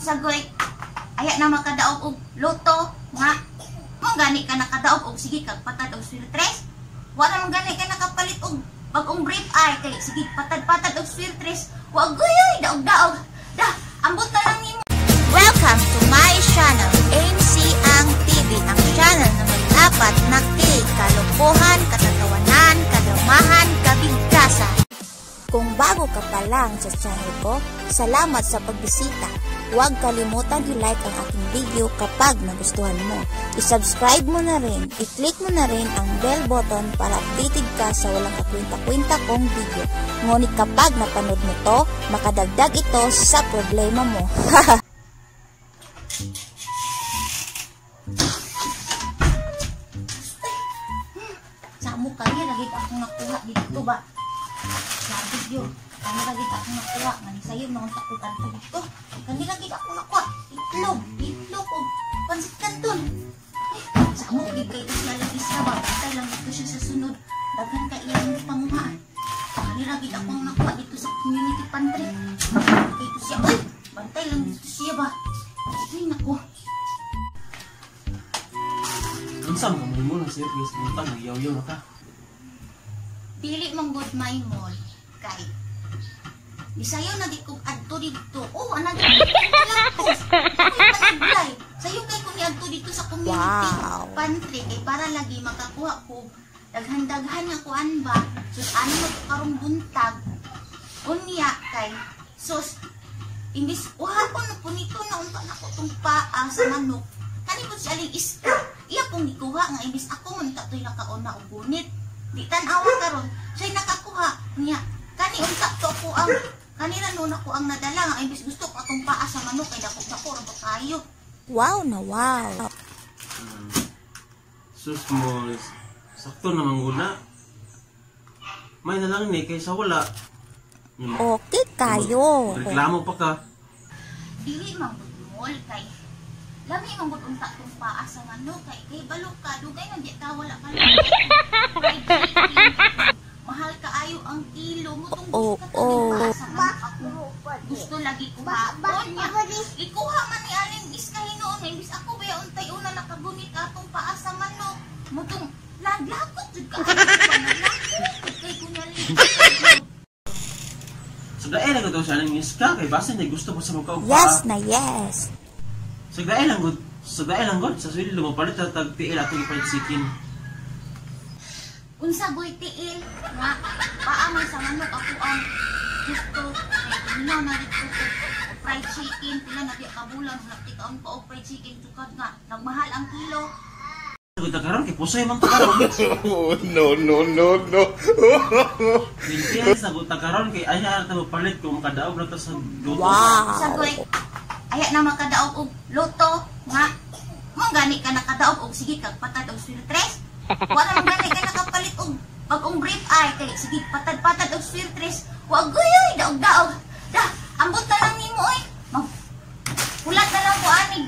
Sagoy, aya na makadaog og luto nga mo gani ka nakadaog og sige kag patad og sweltres. Wa na man gani ka nakapalit og bag-ong brief ay kay sige patad-patad og sweltres. Wa guyoy daog-daog. Da, ambot na lang nimo. Welcome to my channel, MC Ang TV, ang channel na may apat na K, kalokohan, katatawanan, kadramahan, kabigkasan. Kung bago ka pa lang sa channel ko, salamat sa pagbisita. Huwag kalimutan i-like ang aking video kapag nagustuhan mo. I-subscribe mo na rin, i-click mo na rin ang bell button para updated ka sa walang kakwenta-kwenta kong video. Ngunit kapag napanood mo to, makadagdag ito sa problema mo. Samo kayo, lagi akong nakuha dito ba? Sa video, kani lagi akong nakuha. Ngani sayo, noon takot ato dito. Kani lagi akong nakuha. Itlog, itlog, og pansit canton. Ay, samo, gid kay ito siya lagi sa ba? Bantay lang dito siya sa sunod. Daghan ka iyang panguhaan. Kani lagi akong nakuha dito sa community pantry. Kay ito siya, uy, bantay lang dito siya ba? Ay, naku. Unsa man mo mo sir, guys, buntag nagyaw-yaw na ka. Dili man good my mall kay Bisayo na di kog adto didto. Oh, ana di ko. Sayo kay kung niadto dito sa community pantry kay para lagi makakuha ko daghan-daghan nga kuan ba. Sus ano mo karong buntag. Unya kay sus imbis uhaon na punito na unta na ko tong paa sa manok. Kani po siya aling iska. Iya pong gikuha nga imbis ako man ta to'y nakauna og gunit. Di tan-awa karon, siya'y nakakuha niya. Kani unta to ako ang kanila noon ako ang nadala nga imbis gusto ko atong paa sa manok kay dako-dako ra ba kayo. Wow na wow. Sus mo, sakto naman guna. May na lang ni kaysa wala. Okay kayo. Reklamo pa ka. Dili man gud mol kay lami man gud unta tong paa sa manok kay kay balok ka dugay man di ka wala ka. Fried chicken. Mahal kaayo ang kilo mo tong gusto ka paa sa manok ako. Gusto lagi kuhaon niya. Ikuha man ni aling iska hinuon imbis ako ba untay una nakagunit atong paa sa manok. Mutong naglakot jud ka. Naglakot kay kunyali. Sa dae lang gud sa aling iska kay basin na gusto mo sa magkaog paa. Yes na yes. Sa dae lang gud, sa dae lang gud sa sweldo mo palit tag tiil atong fried chicken. Unsa goy tiil nga paa man sa manok ako ang gusto kay minaw na dito ko fried chicken pila na di ka bulan wala ti kaon pa og fried chicken sukad nga nagmahal ang kilo. Gud karon kay pusay man ta karon. Oh, no, no, no, no. Yes, na gud ta karon kay aya ta palit kung makadaog na ta sa luto. Wow. Sagoy, aya na makadaog og luto nga mo gani ka nakadaog og sige kag patad og sweltres. Wa na man gani ka nakapalit og bag-ong brief ay kay sige patad-patad og sweltres. Wa guyoy daog-daog. Da, ambot na lang nimo oy. Mag hulat na lang ko ani.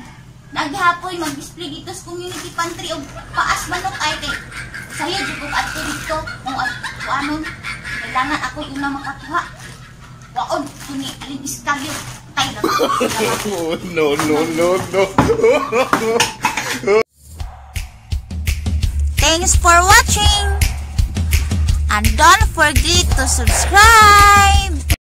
Naghapoy mag-display dito sa community pantry og paas manok ay kay sayo jud kog adto dito mo at kuanon kailangan ako una makakuha. Waon tuni aling iskalyo. Tay lang. Oh, no, no, no, no. Thanks for watching. And don't forget to subscribe.